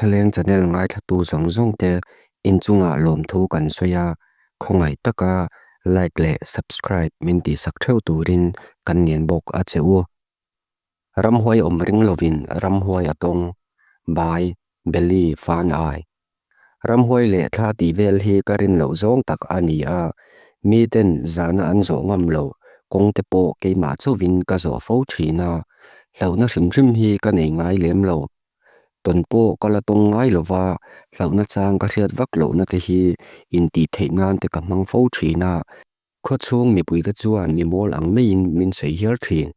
Thlaleng channel ngaithlatu zawng zawng te inchungah lawmthu kan sawi a, khawngaih taka like leh subscribe min tihsak theuh turin kan ngen bawk a che u. Ramhuai awm ring lovin ramhuai a tawng, bai, belly, fan ai. Ramhuai leh thla tih vel hi ka rin loh zawng tak a ni a, miten zahna an zawh ngam lo, kawng te pawh keimah chauhin ka zawh fo thin a, hlauhna hrim hrim hi ka nei ngai lem lo. Tawn pawh ka la tawng ngai lo va, hlauhna chang ka hriat vak lohna te hi intih theih nan te ka hmang fo thin a, khawchhung mipuite chuan mi mawl ang maiin min sawi hial thin.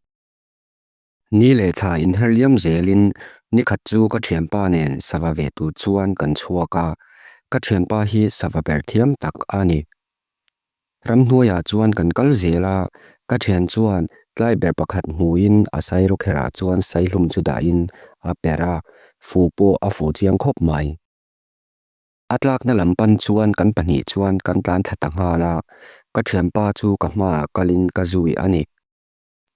Ni leh thla inher liam zelin nikhat chu ka thianpa nen sava ve tur chuan kan chhuak a, ka thianpa hi sava ber thiam tak a ni. Ramhnuaiah chuan kan kal zel a, ka thian chuan tlai ber pakhat hmuin a sairawkherah chuan saihlum chu dahin a per a, fu pawh a fu chiang khawp mai. A tlakna lam pan chuan kan pahnih chuan kan tlan thla ta nghal a, ka thianpa chu ka hmaah kalin ka zui a ni.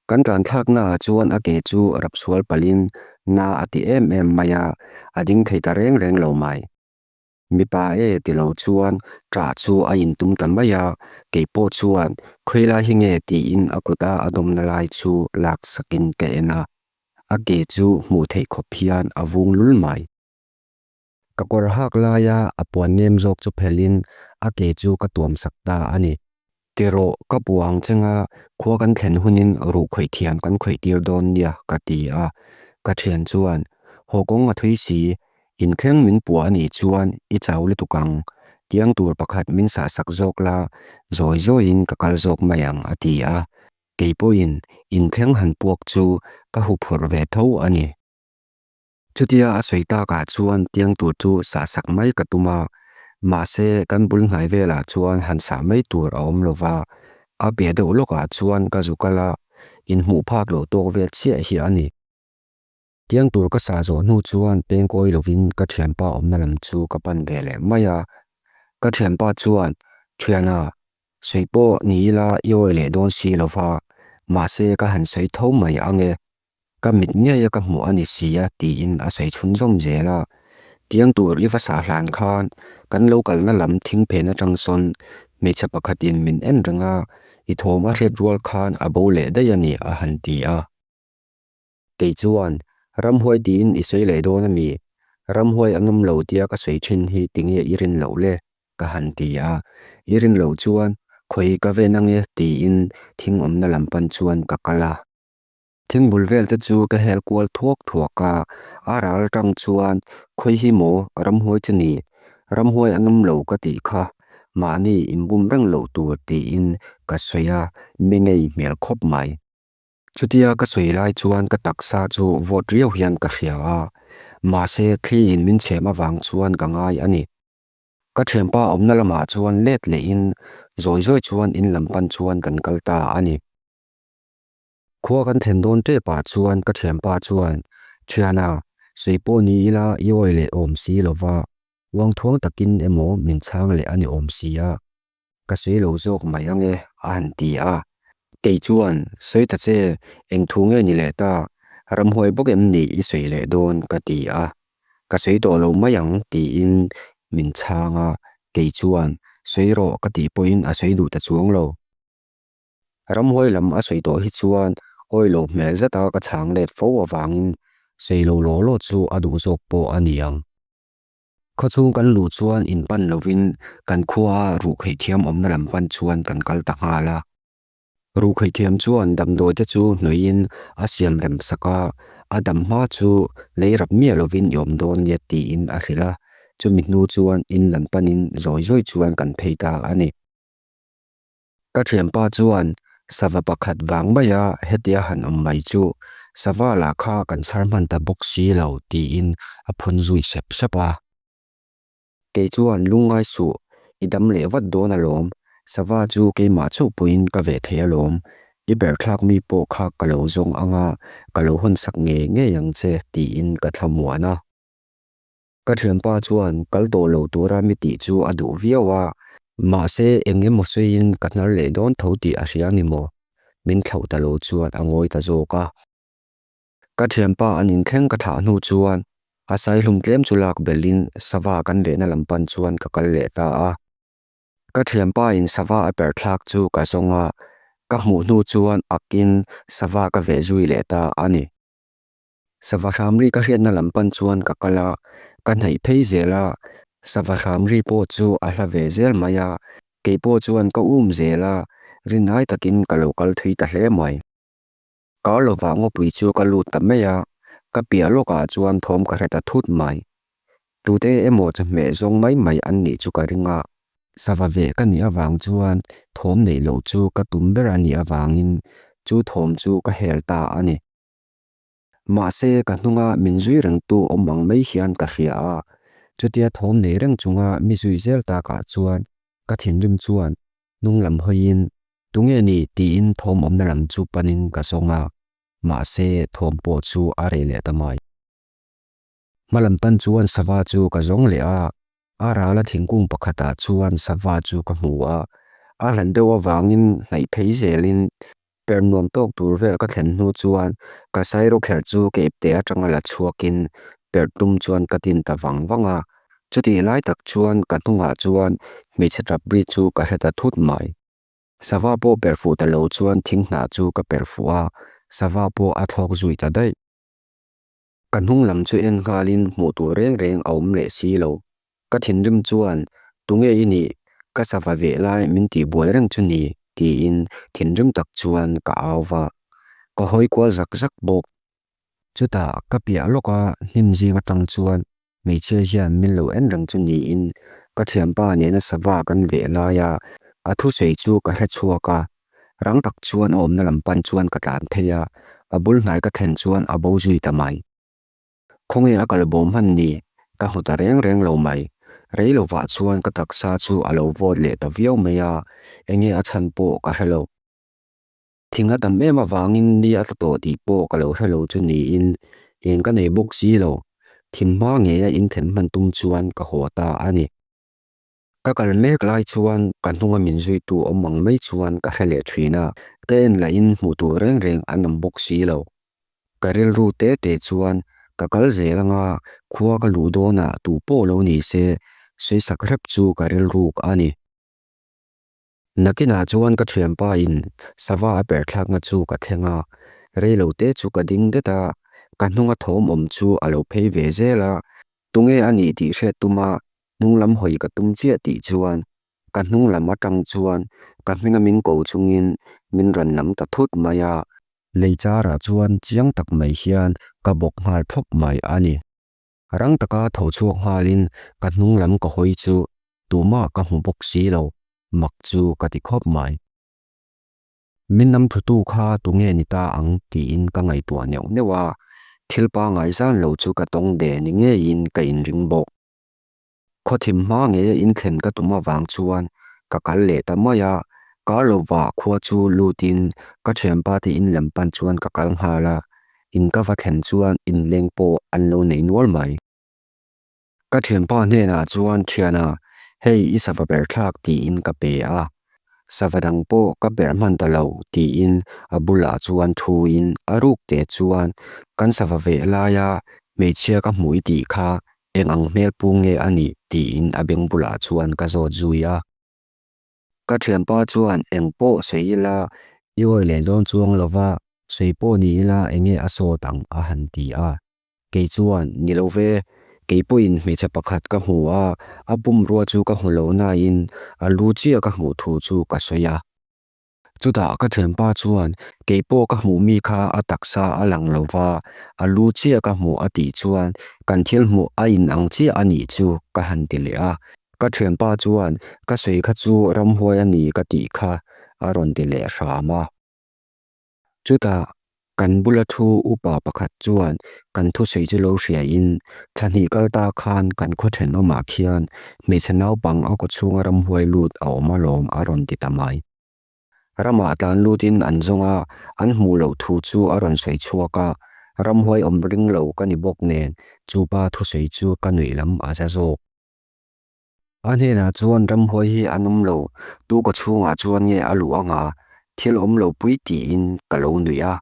Kan tlanthlaknaah chuan a ke chu rapsual palhin na a ti em em mai a, a ding thei ta reng reng lo mai. Mipa e ti lo chuan ṭah chu a intum ta mai a, kei pawh chuan khawilai hi nge tiin a kuta a dawmna lai chu lak sakin ka en a, a ke chu hmuh theih khawp hian a vung lul mai. Ka kawr hak laia a puan nem zawk chu phelhin a ke chu ka tuam sak ta a ni. Ti rawh, ka puah ang chenga khua kan thlen hunin ruh khawih thiam kan khawih tir dawn nia ka ti a. Ka thian chuan, Haw kawng a thui si, inthleng min puah a nih chuan i chau lutuk ang, tiang tur pakhat min sah sak zawk la, zawi zawiin ka kal zawk mai ang a ti a. Kei pawhin inthleng han puak chu ka huphurh ve tho a ni. Chutia a sawi takah chuan tiang tur chu sah sak mai ka tum a, mahse kan bul hnai velah chuan han sah mai tur a awm lo va, a piah deuh lawkah chuan ka zu kal a, inhmuh phak loh tawk vel chiah hi a ni. Tiang tur ka sah zawh hnu chuan pengkawi lovin ka thianpa awmna lam chu ka pan ve leh mai a, ka thianpa chuan, Thiana, sawi pawh ni ila i awi leh dawn si lo va, mahse ka han sawi tho mai ang e, Ka mit ngeia ka hmuh a ni si a tiin a sawi chhunzawm zel a. Tiang tur i va sah hlan khan kan lo kalna lam thing phen atang sawn hmeichhe pakhatin min en reng a, i thawm a hriat rual khan a bo leh daih a ni a han ti a. Kei chuan, Ramhuai tiin i sawi leh dawn a mi? Ramhuai a ngam lo tia ka sawi thin hi tinge i rin loh le? ka han ti a. I rin loh chuan khawi ka ven ange tiin thing awmna lam pan chuan ka kal a. Thingbul vel te chu ka hel kual thuak thuak a, a ral atang chuan khawi hi maw ramhuai chu ni, ramhuai a ngam lo ka tih kha, mahni inbum reng loh tur tiin ka sawi a, mi ngei hmel khawp mai. Chutia ka sawi lai chuan ka taksa chu vawt riau hian ka hria a, mahse thli in min chhem avang chuan ka ngai a ni. Ka thianpa awmna lamah chuan let lehin zawi zawi chuan in lam pan chuan kan kal ta a ni. Khua kan thlen dawn tep ah chuan ka thianpa chuan, Thiana, sawi pawh ni ila i awi leh awm si lo va, uangthuang takin emaw min chhang leh a ni awm si a, ka sawi lo zawk mai ange a han ti a. Kei chuan, Sawi ta che, eng thu nge ni leh ta, ramhuai bawk em ni i sawi leh dawn ka ti a. Ka sawi tawh lo mai ang tiin min chhang a, kei chuan, Sawi rawh ka tih pawhin a sawi duh ta chuang lo. Ramhuai lam a sawi tawh hi chuan awi lo hmel zeta ka chhang let fo avangin sawi lo law law chu a duh zawk pawh a ni ang. Khawchhung kan luh chuan in pan lovin kan khua ruhkheih thiam awmna lam pan chuan kan kal ta nghal a. Ruhkheih thiam chuan damdawi te chu hnawihin a siam rem sak a, a dam hma chu lei rap miah lovin i awm dawn nia tiin a hrilh a, chumi hnu chuan in lam panin zawi zawi chuan kan phei ta a ni. Ka thianpa chuan sava pakhat vang maia hetia han awm mai chu sava lah kha kan chhar hman ta bawk si lo tiin a phun zui sep sep a. Kei chuan lungngai suh, i dam leh vat dawn alawm, sava chu keimah chauh pawhin ka veh thei alawm, i ber thlak mi pawh kha ka lo zawng anga ka lo hawn sak ngei ngei ang che tiin ka thlamuan a. Ka thianpa chuan kal tawh lo tura mi tih chu a duh viau a, mahse eng emaw sawiin ka hnar leh dawn tho tih a hria ni maw? Min thlauh ta lo chuan a ngawi ta zawk a. Ka thianpa an inthleng ka thlah hnu chuan A saihlum tlem chu lak belhin sava kan vehna lam pan chuan ka kal leh ta a. Ka thianpa in sava a per thlak chu ka zawng a, ka hmuh hnu chuan akin sava ka veh zui leh ta a ni. Sava hram ri ka hriatna lam pan chuan ka kal a, ka hnaih phei zel a, sava hram ri pawh chu a hla ve zel mai a, kei pawh chuan ka um zel a, rinai takin ka lo kal thui ta hle mai. Kar lovah ngawpui chu ka lut ta mai a, ka piah lawkah chuan thawm ka hre ta thut mai. Tute emaw chawhmeh zawng mai mai an nih chu ka ring a. Sava ve ka nih avang chuan thawm neih loh chu ka tum ber a nih avangin chu thawm chu ka hel ta a ni. Mahse, ka hnunga min zui rengtu awm ang mai hian ka hria a, chutia thawm nei reng chunga mi zui zel takah chuan ka thinrim chuan hnung lam hawiin Tunge ni? tiin thawm awmna lam chu panin ka zawng a, mahse thawm pawh chu a reh leh ta mai. Hmalam tan chuan sava chu ka zawng leh a, a rala thingkung pakhatah chuan sava chu ka hmu a, a hlan deuh avangin hnaih phei zelin per nuam tawk tur vel ka thlen hnu chuan ka sairo kherh chu ka ipte atanga la chhuakin per tum chuan ka tin ta vang vang a, chutih lai tak chuan ka hnungah chuan hmeichhe tap ri chu ka hre ta thut mai. Sava pawh per fuh ta lo chuan thing hnah chu ka per fuh a, sava pawh a thlawk zui ta daih. Ka hnung lam chu en nghalin hmuh tur reng reng a awm leh si lo. Ka thinrim chuan, Tunge i nih? Ka sava veh lai min tih buai reng chu ni? tiin thinrim tak chuan ka au va. Ka hawi kual zak zak bawk. Chutah ka piah lawka hnim zing atang chuan hmeichhia hian min lo en reng chu niin ka thianpa nena sava kan veh laia a thusawi chu ka hre chhuak a. Rang tak chuan a awmna lam pan chuan ka tlan phei a, a bul hnai ka thlen chuan a bo zui ta mai. Khawnge a kal bawm hman ni? Ka hmu ta reng reng lo mai. Rei lovah chuan ka taksa chu a lo vawt leh ta viau mai a, enge a chhan pawh ka hre lo. Thing a tam em avangin ni a tla tawh tih pawh ka lo hre lo chu niin eng ka nei bawk si lo. Thim hma ngeia inthlen hman tum chuan ka haw ta a ni. Ka kal mek lai chuan ka hnunga min zuitu awm ang mai chuan ka hre leh thin a, ka en lahin hmuh tur reng reng an awm bawk si lo. Ka rilru te te chuan ka kal zel anga khua ka luh dawnah tu pawh lo ni se sawisak hrep chu ka rilruk a ni. Nakinah chuan ka thianpa in sava a per thlakna chu ka thleng a, reilo te chu ka ding det a, ka hnunga thawm awm chu a lo phei ve zel a, tunge a nih tih hriat tuma hnung lam hawi ka tum chiah tih chuan ka hnung lam atang chuan ka hminga min ko chungin min rawn lam ta thut mai a. Lei charah chuan chiang tak mai hian ka bawk nghal thlawp mai a ni. Rang taka tho chhuak nghalin ka hnung lam ka hawi chu tumah ka hmu bawk si lo, mak chu ka ti khawp mai. Min lam thutu kha tunge ni ta ang tiin ka ngaihtuah neuh neuh a, thil pangngai zan lo chu ka tawng de ni ngeiin ka inring bawk. Khawthim hma ngeia inthlen ka tum avang chuan ka kal leh ta mai a, kar lovah khua chu lutin ka thianpa te in lam pan chuan ka kal nghal a, in ka va thlen chuan inleng pawh an lo nei nual mai. Ka thianpa hnenah chuan thiana hei i sava ber thlak tiin ka pe a, sava dang pawh ka ber hman ta lo tiin a bulah chuan thuin a ruk te chuan kan sava veh laia hmeichhia ka hmuh i tih kha Eng ang hmel pu nge a nih tiin a beng bulah chuan ka zawt zui a. Ka thianpa chuan eng pawh sawi ila i awi leh dawn chuang lova sawi pawh ni ila eng nge a sawt ang a han ti a. Kei chuan, Ni lo ve, kei pawhin hmeichhe pakhat ka hmu a, a pumrua chu ka hmu lo nain a lu chiah ka hmuh thu chu ka sawi a. Chutah ka thianpa chuan, Kei pawh ka hmuh mi kha a taksa a lang lo va, a lu chiah ka hmuh a tih chuan kan thil hmuh a inang chiah a nih chu ka han ti leh a. Ka thianpa chuan, Ka sawi kha chu ramhuai a ni ka tih kha a rawn ti leh hram a. Chutah kan bula thu upa pakhat chuan kan thusawi chu lo hriain, Thla hnih kal ta khan kan khaw thenawmah khian hmeichhe naupang a kawchhunga ramhuai lut a awm alawm a rawn ti ta mai. Ramah tlan lutin an zawng a, an hmuh loh thu chu a rawn sawi chhuak a, ramhuai awm ring lo ka ni bawk nen chupa thusawi chu ka nuih lam a za zawk. A hnenah chuan ramhuai hi an awm lo, tu ka chhungah chuan nge a luh anga thil awm lo pui tiin ka lo nuih a.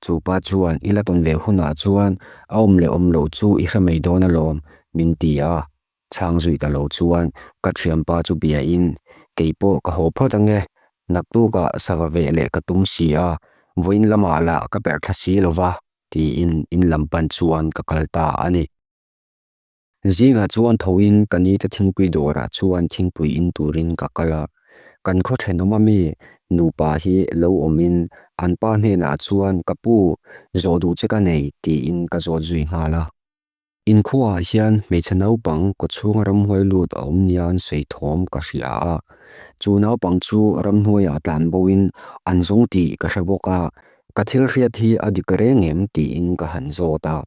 Chu pa chuan i la tawn ve hunah chuan a awm leh awm loh chu i hre mai dawn alawm min ti a. Chhang zui ta lo chuan ka thianpa chu bia in keipawh ka haw phawt ange, naktukah sava ve leh ka tum si a, vawiin lamah lah ka perh thla si lova tiin in lam pan chuan ka kal ta a ni. Zingah chuan thoin ka nite thingpui dawrah chuan thingpui in turin ka kal a, kan khaw thenawm ami nupa hi lo awmin an pa hnenah chuan ka pu zawh duh che ka nei tiin ka zawt zui nghal a. In khuaah hian hmeichhe naupang kawchhunga ramhuai lut a awm nia an sawi thawm ka hria a, chu naupang chu ramhnuaiah tlan boin an zawng tih ka hre bawk a, ka thil hriat hi a dik reng em tiin ka han zawt a.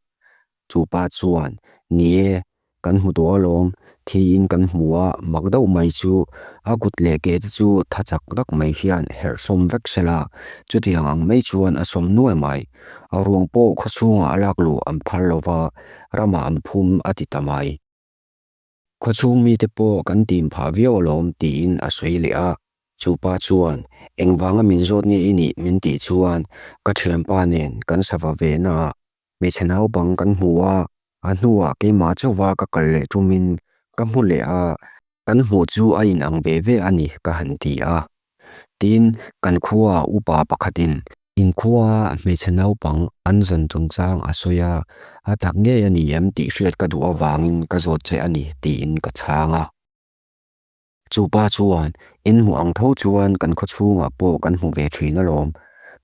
Chu pa chuan, Ni e, kan hmu tawh alawm, thiin kan hmu a, mak deuh mai chu a kut leh ke te chu tha chak tak mai hian herh sawm vek sela, chutiang ang mai chuan a sawm nuai mai. A ruang pawh khawchhungah a lak luh an phal lo va, ramah an phum a ti ta mai. Khawchhung mite pawh kan tim phah viau alawm tiin a sawi leh a, chu pa chuan engvanga min zawt nge i nih min tih chuan ka thianpa nen kan sava ve na ah hmeichhe naupang kan hmu a, a hnuah keimah chauha ka kal leh tumin ka hmu leh a, kan hmuh chu a inang ve ve a ni ka han ti a. Tin, kan khuaah upa pakhatin Inkhua hmeichhe naupang an zawn chungchang a sawi a, a tak ngei a ni em tih hriat ka duh avangin ka zawt che a ni tiin ka chhang a. Chu pa chuan, In hmuh ang tho chuan kan khaw chhungah pawh kan hmu ve thin alawm,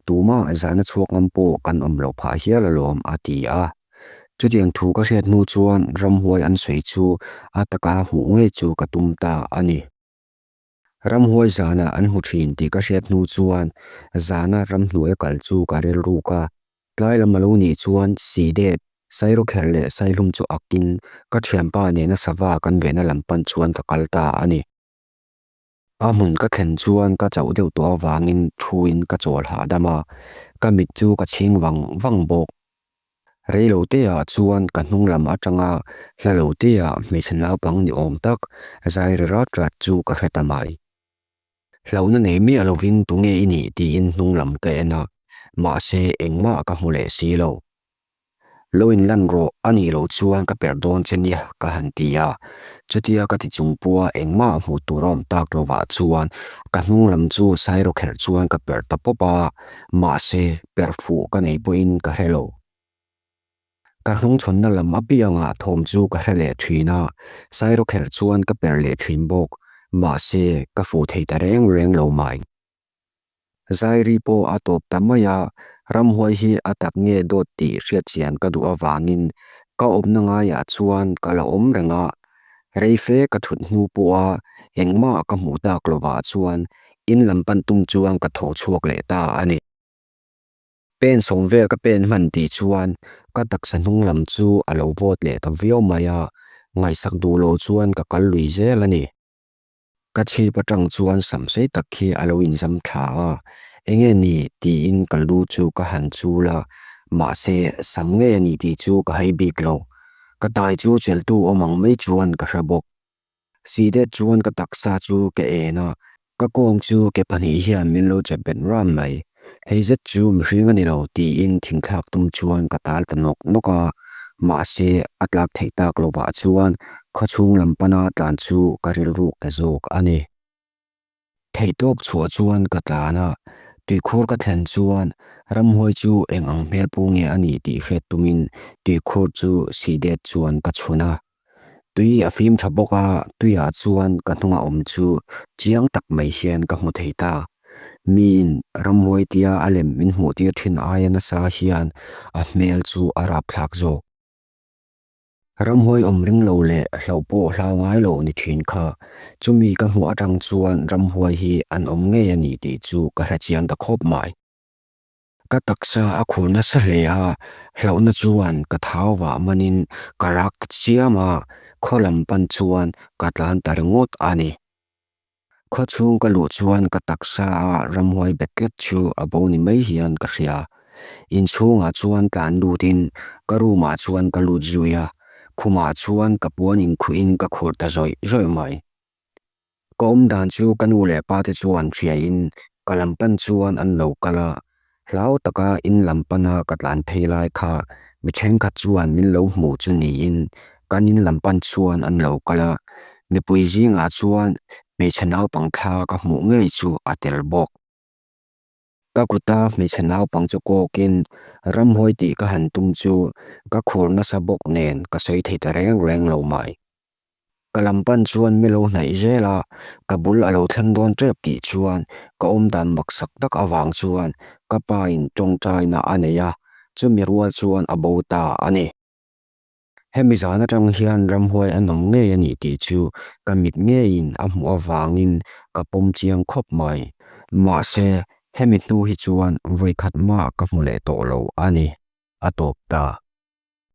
tumah zahna chhuak ngam pawh kan awm loh phah hial alawm a ti a. Chutiang thu ka hriat hnu chuan ramhuai an sawi chu a taka hmuh ngei chu ka tum ta a ni. Ramhuai zana an hmu thin tih ka hriat hnu chuan zana ramhnuai a kal chu ka rilruk a, tlai lam a lo nih chuan Sidet, Sairawkherh leh Saihlum chu akin ka thianpa nena sava kan vehna lam pan chuan ka kal ta a ni. A hmun ka thlen chuan ka chauh deuh tawh avangin thuin ka chawl hahdam a, ka mit chu ka chhing vang vang bawk. Reiloteah chuan ka hnung lam atanga hla loteah hmeichhe naupang ni awm tak zai ri rat rat chu ka hre ta mai. Hlauhna nei miah lovin tunge i nih tiin hnung lam ka en a, mahse engmah ka hmu leh si lo. Lo in lan rawh a nih loh chuan ka perh dawn che nia ka han ti a, chutia ka ti chung pawha engmah hmuh tur a awm tak lovah chuan ka hnung lam chu sairawkherh chuan ka perh ta pawp a, Mahse, perh fuh ka nei pawhin ka hre lo. Ka hnungchhawnna lam apiangah thawm chu ka hre leh thin a, sairawkherh chuan ka perh leh thin bawk. Mahse, ka fuh thei ta reng reng lo mai. Zairi pawh a tawp ta mai a, ramhuai hi a tak nge dawt tih hriatchian ka duh avangin ka awmna ngaiah chuan ka la awm reng a. Rei fe ka thut hnu pawha engmah ka hmuh tak lovah chuan In lam pan tum chuan ka tho chhuak leh ta a ni. Pen sawm vel ka pen hman tih chuan ka taksa hnung lam chu a lo vawt leh ta viau mai a, ngaihsak duh lo chuan ka kal lui zel a ni. Ka chhip atang chuan sam sei tak hi a lo inzam thla a, enge ni tiin ka lu chu ka han chul a, mahse sam ngei a ni tih chu ka hai bik lo. Ka tai chu cheltu awm ang mai chuan ka hre bawk. Sidet chuan ka taksa chu ka en a, ka kawng chu ke pahnih hian min lo chep bet ran mai. Hei zet chu mihring a ni lo tiin thingthlak tum chuan ka tal ta nawk nawk a, mahse a tlak theih tak lovah chuan khawchhung lam pana tlan chu ka rilruk ta zawk a ni. Theihtawp chhuah chuan ka tlan a, tuikhur ka thlen chuan ramhuai chu eng ang hmel pu nge a nih tih hriat tumin tuikhur chu sihdet chuan ka chhun a. Tui a fim tha bawk a, tuiah chuan ka hnunga awm chu chiang tak mai hian ka hmu thei ta. Miin ramhuai tia a lem min hmuh tir thin aia nasa hian a hmel chu a rapthlak zawk. Ramhuai awm ring lo leh hlauh pawh hlau ngai lo ni thin kha. Chumi ka hmuh atang chuan ramhuai hi an awm ngei a ni tih chu ka hre chiang ta khawp mai. Ka taksa a khur nasa hle a, hlauhna chuan ka thau vah manin ka rak ta chiam a, khaw lam pan chuan ka tlan ta ringawt a ni. Khaw chhung ka luh chuan ka taksa a ramhuai bet tlat chu a bo ni mai hian ka hria. Inchhungah chuan tlan lutin ka room ah chuan ka lut zui a, khumah chuan ka puan inkhuhin ka khur ta zawih zawih mai. Ka awm dan chu ka nu leh pa te chuan hriain ka lam pan chuan an lo kal a. Hlau taka in lam pana ka tlan phei lai kha mi thenkhat chuan min lo hmu chu niin kan in lam pan chuan an lo kal a, mipui zingah chuan hmeichhe naupang thla ka hmuh ngei chu a tel bawk. Ka kuta hmeichhe naupang chu kawkin ramhuai tih ka han tum chu ka khur nasa bawk nen ka sawi thei ta reng reng lo mai. Ka lam pan chuan mi lo hnaih zel a, ka bul a lo thleng dawn tep tih chuan ka awm dan maksak tak avang chuan ka pa in tawngtaina a nei a, chumi rual chuan a bo ta a ni. Hemi zan atang hian ramhuai an awm ngei a ni tih chu ka mit ngeiin a hmuh avangin ka pawm chiang khawp mai. Mahse, hemi hnu hi chuan vawikhat mah ka hmu leh tawh lo a ni, a tawp ta.